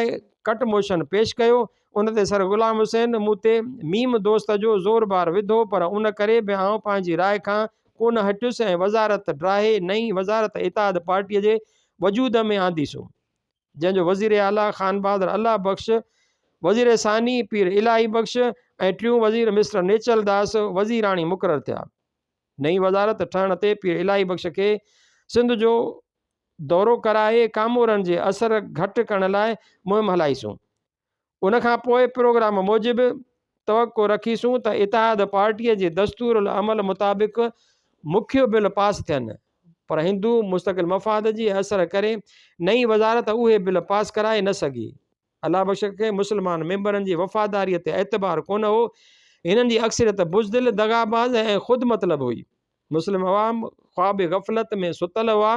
ڪٽ موشن پيش ڪيو. ان تي سر غلام حسين مون تي ميم دوست جو زور بار وڌو پر ان ڪري به آئون پنهنجي راء کان ڪونه هٽيس ۽ وزارت ڊاهي نئين وزارت اتحاد پارٽيء جي وجود ۾ آنديسون. جنهن جو وزير اعليٰ خانبهادر الله بخش، وزير ثاني پير الاهي بخش ۽ ٽيون وزير مسٽر نيچل داس وزيراڻي مقرر ٿيا. نئين وزارت ٺهڻ تي پير الاهي بخش کي سنڌ جو دورو ڪرائي ڪامورن جي اثر گهٽ ڪرڻ لاء مهم هلائيسون. ان کان پوء پروگرام موجب توقع رکيسون ته اتحاد پارٽيء جي دستور العمل مطابق مکيه بل پاس ٿين پر هندو مستقل مفاد جي اثر ڪري نئين وزارت اهي بل پاس ڪرائي نه سگهي. الله بخش کي مسلمان ميمبرن جي وفاداريء تي اعتبار ڪونه هو. هنن جي اڪثريت بزدل، دغاباز ۽ خود مطلب هئي. مسلم عوام خواب غفلت ۾ ستل هئا.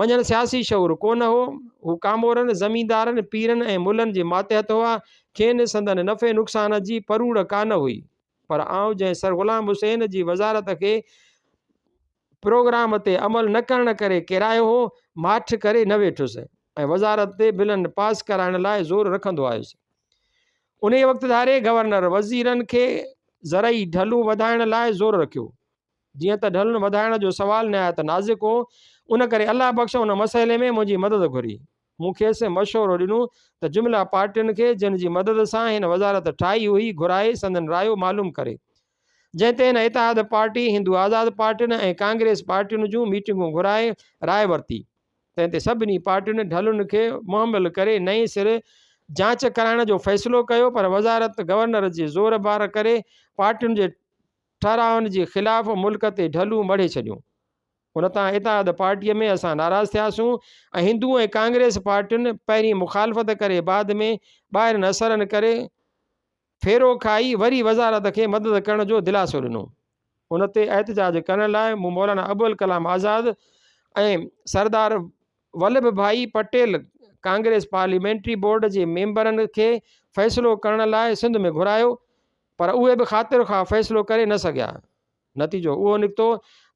منجهن سياسي شعور ڪونه هو. هو ڪامورن، زميندارن، پيرن ۽ ملن جي ماتحت هئا. کين سندن نفعي نقصان جي پروڙ ڪانه هئي. پر آئون جنهن سر غلام حسين جي وزارت کي پروگرام تي عمل نه ڪرڻ ڪري ڪيرايو هو، ماٺ ڪري نه ويٺس ۽ وزارت تي بلن پاس ڪرائڻ لاء زور رکندو آيس. انهيء وقت ڌاري گورنر وزيرن کي زرعي ڍلون وڌائڻ لاء زور رکيو. جيئن ته ڍلن وڌائڻ جو سوال نهايت نازڪ هو، ان ڪري الله بخش ان مسئلي ۾ منهنجي مدد گهري. مون کيس مشورو ڏنو ته جمله پارٽين کي جن جي مدد سان هن وزارت ٺاهي هئي گهرائي سندن رايو معلوم ڪري. جنهن تي هن اتحاد پارٽي، هندو آزاد پارٽين ۽ ڪانگريس پارٽين جون ميٽنگون گهرائي راء ورتي. تنهن تي سڀني پارٽين ڍلن کي مهمل ڪري نئين سر جاچ ڪرائڻ جو فيصلو ڪيو پر وزارت گورنر جي زور بار ڪري پارٽين جي ٺهرائن جي خلاف ملڪ تي ڍلون مڙهي ڇڏيون. ان تان اتحاد پارٽيء ۾ اسان ناراض ٿياسون ۽ هندو ۽ ڪانگريس پارٽين پهرين مخالفت ڪري بعد ۾ ٻاهرين اثرن ڪري ڦيرو کائي وري وزارت کي مدد ڪرڻ جو دلاسو ڏنو. ان تي احتجاج ڪرڻ لاء مون مولانا ابوالڪلام آزاد ۽ سردار ولڀ ڀائي پٽيل ڪانگريس پارليامينٽري بورڊ جي ميمبرن کي فيصلو ڪرڻ لاء سنڌ ۾ گهرايو پر اهي به خاطر خواهه فيصلو ڪري نه سگهيا. نتيجو اهو نڪتو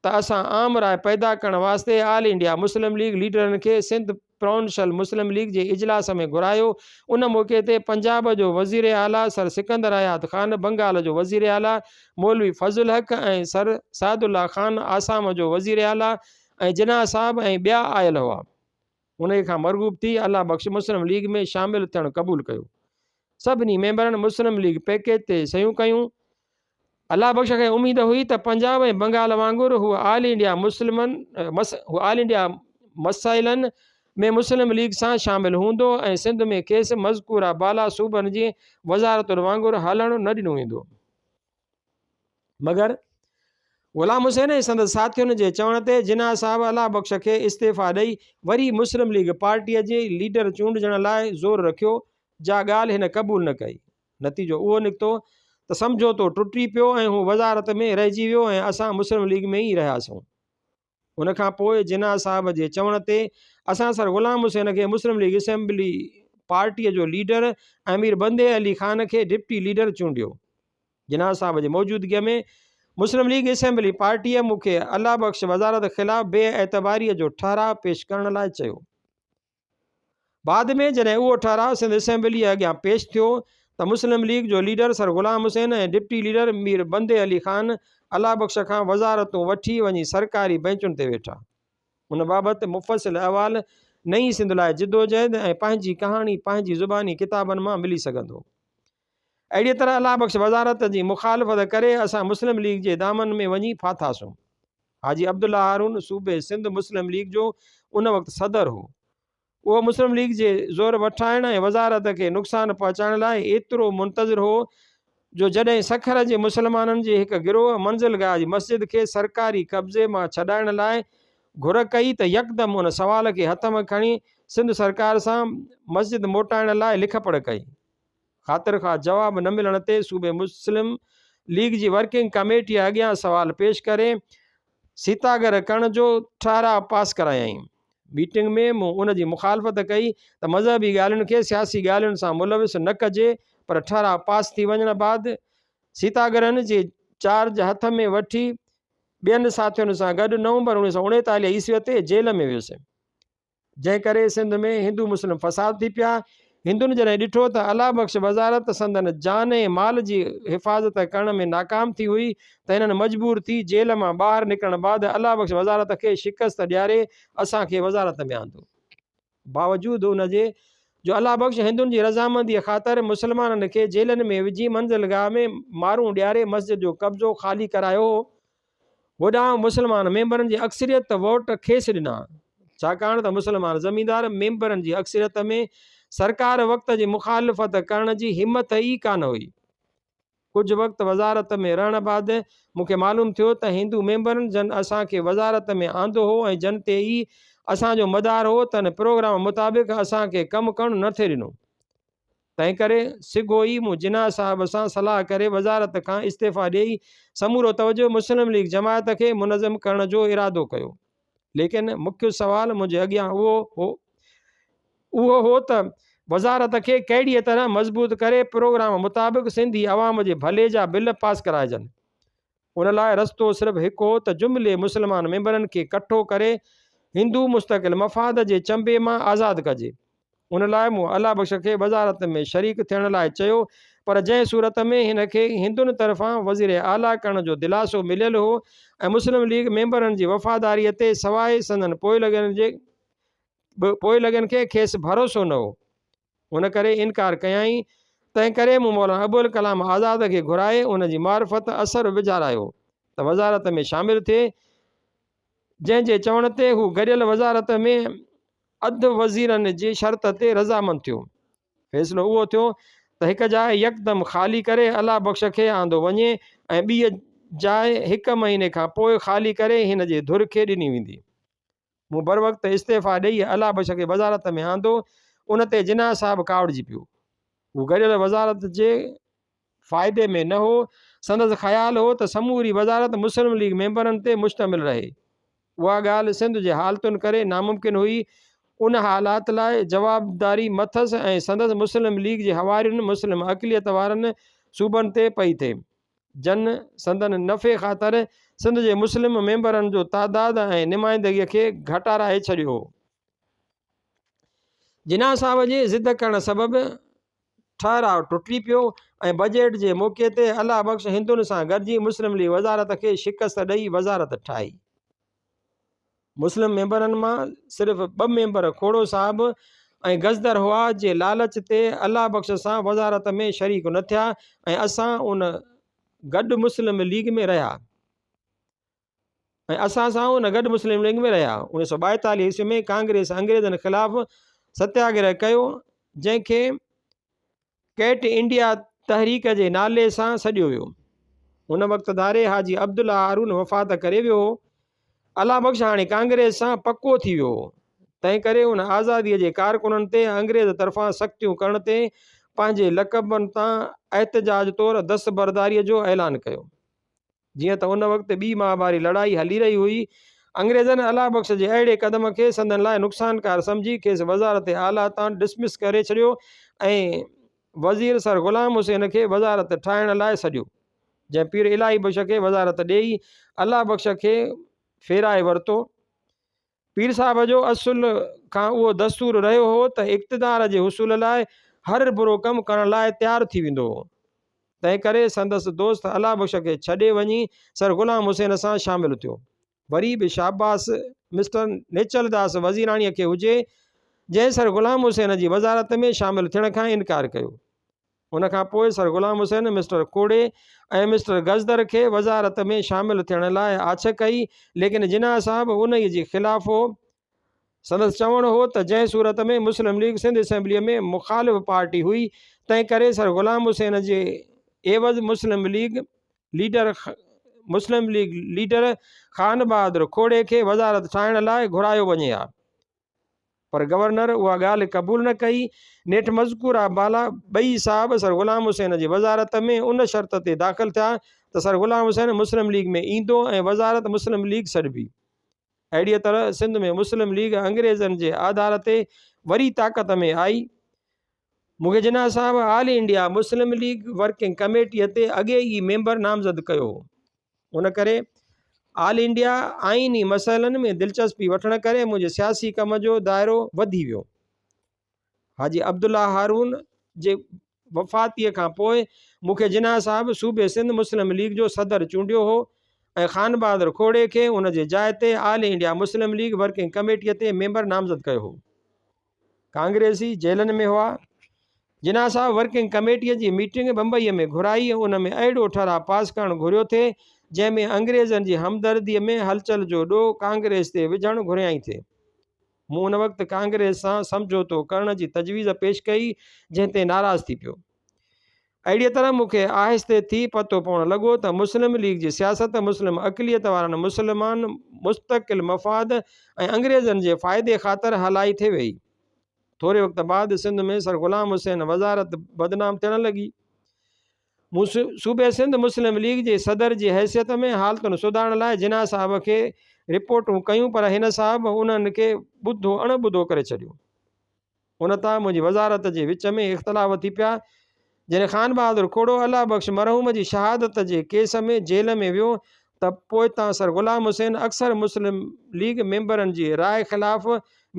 ته اسان عام راء پيدا ڪرڻ واسطي آل انڊيا مسلم ليگ ليڊرن کي سنڌ پراونشل مسلم ليگ جي اجلاس ۾ گهرايو. ان موقعي تي پنجاب جو وزير اعليٰ سر سڪندر حيات خان، بنگال جو وزير اعليٰ مولوي فضل حق ۽ سر سعدالله خان آسام جو وزير اعليٰ ۽ جناح صاحب ۽ ٻيا آيل هئا. انهيء کان مرغوب ٿي الله بخش مسلم ليگ ۾ شامل ٿيڻ قبول ڪيو. سڀني ميمبرن مسلم ليگ پيڪيج تي صحيحون ڪيون. الله بخش کي اميد هئي ته پنجاب ۽ بنگال وانگر هو آل انڊيا مسلمن هو آل انڊيا مسئلن ۾ مسلم ليگ سان شامل هوندو ۽ سنڌ ۾ کيس مذڪوره بالا صوبن جي وزارتن وانگر هلڻ نه ڏنو ويندو. مگر غلام حسين ۽ سندس ساٿين جي چوڻ تي جناح صاحب الله بخش کي استعيفا ڏئي وري مسلم ليگ پارٽيء جي ليڊر چونڊجڻ لاء زور رکيو، جا ڳالهه هن قبول نه ڪئي. نتيجو اهو نڪتو ته سمجهوتو ٽٽي پيو ۽ هو وزارت ۾ رهجي ويو ۽ اسان مسلم ليگ ۾ ئي رهياسون. ان کان پوء جناح صاحب جي چوڻ تي اسان سر غلام حسين کي مسلم ليگ اسيمبلي پارٽيء جو ليڊر ۽ مير بندي علي خان کي ڊپٽي ليڊر چونڊيو. جناح صاحب جي موجودگيء ۾ مسلم ليگ اسيمبلي پارٽيء مون کي الله بخش وزارت خلاف بي اعتباريء جو ٺهراء پيش ڪرڻ لاء چيو. بعد ۾ جڏهن اهو ٺهراء سنڌ اسيمبليء اڳيان پيش ٿيو ته مسلم ليگ جو leader sir Ghulam Hussain ۽ deputy leader Mir Bandi Ali Khan Allah Bakhsh کان وزارتون وٺي وڃي سرڪاري بئنچن تي ويٺا. ان بابت مفصل احوال نئين سنڌ لاء جدوجهد ۽ پنهنجي ڪهاڻي پنهنجي زباني ڪتابن مان ملي سگهندو. اهڙيء طرح الله بخش وزارت جي مخالفت ڪري اسان مسلم ليگ جي دامن ۾ وڃي ڦاٿاسون. حاجي عبدالله هارون صوبي سنڌ مسلم ليگ جو ان وقت صدر هو. اهو مسلم ليگ جي زور وٺائڻ ۽ وزارت کي نقصان پهچائڻ لاء ايترو منتظر هو جو جڏهن سکر جي مسلمانن جي هڪ گروهه منزل گاهه جي مسجد کي سرڪاري قبضي مان ڇڏائڻ لاء گهر ڪئي ته يڪدم ان سوال کي هٿ ۾ کڻي سنڌ سرڪار سان مسجد موٽائڻ لاء لکپڙهه ڪئي. خاطر خواهه جواب نه ملڻ تي صوبي مسلم ليگ جي ورڪنگ ڪميٽيء اڳيان سوال پيش ڪري سيتاگر ڪرڻ جو ٺهراء پاس ڪرايائين. ميٽنگ ۾ مون ان جي مخالفت ڪئي ته مذهبي ڳالهين کي سياسي ڳالهين سان ملوث نه ڪجي پر ٺهراء پاس ٿي وڃڻ بعد سيتاگرن جي چارج هٿ ۾ وٺي ٻين ساٿين سان گڏ نومبر 1939 عيسويء تي جيل ۾ ويس. جنهن ڪري سنڌ ۾ هندو مسلم فساد ٿي پيا. هندن جڏهن ڏٺو ته الله بخش وزارت سندن جان ۽ مال جي حفاظت ڪرڻ ۾ ناڪام ٿي هئي ته هنن مجبور ٿي جيل مان ٻاهر نڪرڻ بعد الله بخش وزارت کي شڪست ڏياري اسان کي وزارت ۾ آندو. باوجود ان جي جو الله بخش هندن جي رضامنديء خاطر مسلمانن کي جيلن ۾ وجهي منزلگاهه ۾ مارون ڏياري مسجد جو قبضو خالي ڪرايو هو هوڏانهن مسلمان ميمبرن جي اڪثريت ووٽ کيس ڏنا، ڇاڪاڻ ته مسلمان زميندار ميمبرن جي اڪثريت ۾ سرڪار وقت جي مخالفت ڪرڻ جي همٿ ئي ڪانه هئي. ڪجهه وقت وزارت ۾ رهڻ بعد مون کي معلوم ٿيو ته هندو ميمبرن جن اسان کي وزارت ۾ آندو هو ۽ جن تي ئي اسان جو مدار هو تن پروگرام مطابق اسان کي ڪم ڪرڻ نه ٿي ڏنو. تنهنڪري سگهو ئي مون جناح صاحب سان صلاح ڪري وزارت کان استعيفا ڏيئي سمورو توجهه مسلم ليگ جماعت کي منظم ڪرڻ جو ارادو ڪيو. ليڪن مکيه سوال منهنجي اڳيان اهو هو اهو هو ته وزارت کي ڪهڙيء طرح مضبوط ڪري پروگرام مطابق سنڌي عوام جي ڀلي جا بل پاس ڪرائجن. ان لاء رستو صرف هڪ هو ته جملي مسلمان ميمبرن کي ڪٺو ڪري هندو مستقل مفاد جي چنبي مان آزاد ڪجي. ان لاء مون الله بخش کي وزارت ۾ شريڪ ٿيڻ لاء چيو پر جنهن صورت ۾ هن کي هندن طرفان وزير اعليٰ ڪرڻ جو دلاسو مليل هو ۽ مسلم ليگ ميمبرن جي وفاداريء تي سواء سندن پوئلڳن جي به پوئلڳن کي کيس ڀروسو نه هو. ان ڪري انڪار ڪيائين، تنهن ڪري مون مولانا ابوالڪلام آزاد کي گهرائي ان جي معرفت اثر وجهارايو ته وزارت ۾ شامل ٿئي، جنهن جي چوڻ تي هو گڏيل وزارت ۾ اڌ وزيرن جي شرط تي رضامند ٿيو. فيصلو اهو ٿيو ته هڪ جاء يڪدم خالي ڪري الله بخش کي آندو وڃي ۽ ٻيء جاء هڪ مهيني کان پوء خالي ڪري هن جي ڌر کي ڏني ويندي. مون بروقت استعيفا ڏئي الله بخش کي وزارت ۾ آندو، ان تي جناح صاحب ڪاوڙجي پيو. هو گڏيل وزارت جي فائدي ۾ نه هو، سندس خيال هو ته سموري وزارت مسلم ليگ ميمبرن تي مشتمل رهي. اها ڳالهه سنڌ جي حالتن ڪري ناممڪن هئي. ان حالات لاء جوابداري مٿس ۽ سندس مسلم ليگ جي حوارين مسلم اقليت وارن صوبن تي پئي ٿئي. جن سندن نفعي خاطر سنڌ جي مسلم ميمبرن جو تعداد ۽ نمائندگي کي گهٽارائي ڇڏيو هو. جناح صاحب جي ضد ڪرڻ سبب ٺهراء ٽٽي پيو ۽ بجيٽ جي موقعي تي الله بخش هندن سان گڏجي مسلم ليگ وزارت کي شڪست ڏئي وزارت ٺاهي. مسلم ميمبرن مان صرف ٻه ميمبر کوڙو صاحب ۽ گزدر هئا جي لالچ تي الله بخش سان وزارت ۾ شريڪ نه ٿيا ۽ اسان ان گڏ مسلم ليگ ۾ رهيا ۽ اسان سان ان گڏ مسلم ليگ ۾ رهيا. 1942 عيسوي ۾ ڪانگريس انگريزن خلاف ستياگرهه ڪيو، جنهن کي ڪئٽ انڊيا تحريڪ جي نالي سان سڏيو ويو. ان وقت ڌاري حاجي عبدالله هارون وفات ڪري ويو هو. الله بخش هاڻي ڪانگريس سان پڪو ٿي ويو هو. تنهن ڪري ان آزاديء جي ڪارڪنن تي انگريز طرفان سختيون ڪرڻ تي پنهنجي لقبن تان احتجاج طور دستبرداريء جو اعلان ڪيو. جيئن ته ان وقت ٻي مهاڀاري لڙائي هلي رهي هئي، انگريزن الله بخش جي اهڙي قدم کي سندن لاء نقصانڪار سمجهي کيس وزارت اعليٰ تان ڊسمس ڪري ڇڏيو ۽ وزير سر غلام حسين کي وزارت ٺاهڻ لاء سڏيو، جنهن پير الاهي بخش کي وزارت ڏيئي الله بخش کي ڦيرائي ورتو. پير صاحب جو اصل کان اهو دستور رهيو هو ته اقتدار جي حصول لاء هر برو ڪم ڪرڻ لاء تيار ٿي ويندو هو. تنهن ڪري سندس دوست الله بخش کي ڇڏي وڃي سر غلام حسين سان شامل ٿيو. وري به شاباس مسٽر نيچلداس وزيراڻيء کي هجي، جنهن سر غلام حسين جي وزارت ۾ شامل ٿيڻ کان انڪار ڪيو. ان کان پوء sir Ghulam Hussain mister Khorey ۽ mister Gazdar کي وزارت ۾ شامل ٿيڻ لاء آڇ ڪئي، ليڪن جناح صاحب انهيء جي خلاف هو. سندس چوڻ هو ته جنهن صورت ۾ مسلم ليگ سنڌ اسيمبليء ۾ مخالف پارٽي هئي، تنهن ڪري سر غلام حسين جي عيوض Muslim League leader Muslim League leader Khan Bahadur Khuhro کي وزارت ٺاهڻ لاء گهرايو وڃي ها. پر گورنر اها ڳالهه قبول نه ڪئي. نيٺ مذڪوره بالا ٻئي صاحب سر غلام حسين جي وزارت ۾ ان شرط تي داخل ٿيا ته سر غلام حسين مسلم ليگ ۾ ايندو ۽ وزارت مسلم ليگ سڏبي. اهڙيء طرح سنڌ ۾ مسلم ليگ انگريزن جي آڌار تي وري طاقت ۾ آئي. مون کي جناح صاحب آل انڊيا مسلم ليگ ورڪنگ ڪميٽيء تي اڳي ئي ميمبر نامزد ڪيو هو. ان ڪري آل انڊيا آئيني مسئلن ۾ دلچسپي وٺڻ ڪري منهنجي سياسي ڪم جو دائرو وڌي ويو. حاجي عبدالله هارون جي وفاتيء کان پوء مون کي جناح صاحب صوبي سنڌ مسلم ليگ جو صدر چونڊيو هو ۽ خانبهادر کوڙي کي ان جي جاء تي آل انڊيا مسلم ليگ ورڪنگ ڪميٽيء تي ميمبر نامزد ڪيو هو. ڪانگريسي جيلن ۾ هئا. جناح صاحب ورڪنگ ڪميٽيء جي ميٽنگ بمبئيء ۾ گهرائي ۽ ان ۾ اهڙو ٺهراء پاس ڪرڻ گهريو ٿي، جنهن ۾ انگريزن جي همدرديء ۾ هلچل جو ڏوهه ڪانگريس تي وجهڻ گهريائين ٿي. مون ان وقت ڪانگريس سان سمجهوتو ڪرڻ جي تجويز پيش ڪئي، جنهن تي ناراض ٿي پيو. اهڙيء طرح مون کي آهستي ٿي پتو پوڻ لڳو ته مسلم ليگ جي سياست مسلم اقليت وارن مسلمان مستقل مفاد ۽ انگريزن جي فائدي خاطر هلائي ٿي ويئي. ٿوري وقت بعد سنڌ ۾ سر غلام حسين وزارت بدنام ٿيڻ لڳي. مون صوبي سنڌ مسلم ليگ جي صدر جي حيثيت ۾ حالتن سڌارڻ لاء جناح صاحب کي رپورٽون ڪيون پر هن صاحب انهن کي ٻڌو اڻ ٻڌو ڪري ڇڏيو. ان تان منهنجي وزارت جي وچ ۾ اختلاف ٿي پيا. جڏهن خانبهادر کوڙو الله بخش مرحوم جي شهادت جي ڪيس ۾ جيل ۾ ويو ته پوئتان سر غلام حسين اڪثر مسلم ليگ ميمبرن جي راء خلاف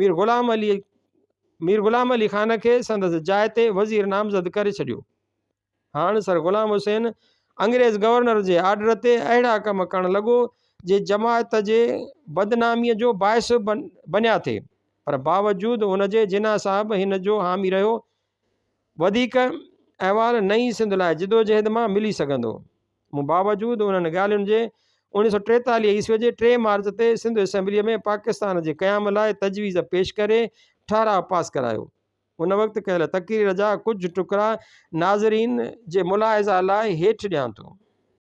مير غلام علي مير غلام علي خان کي سندس جاء تي وزير نامزد ڪري ڇڏيو. هاڻ سر غلام حسين انگريز گورنر جي آرڊر تي اهڙا ڪم ڪرڻ لڳو جي جماعت جي بدناميء جو باعث بنيا ٿي پر باوجود ان جي جناح صاحب هن جو حامي رهيو. وڌيڪ احوال نئين سنڌ لاء جدوجهد مان ملي سگهندو. مون باوجود انهن ڳالهين جي 1943 عيسوي جي 3 مارچ تي سنڌ اسيمبليء ۾ پاڪستان جي قيام لاء تجويز پيش ڪري ٺهراء پاس ڪرايو. ان وقت ڪيل تقرير جا ڪجهه ٽڪرا ناظرين جي ملاحظه لاء هيٺ ڏيان ٿو.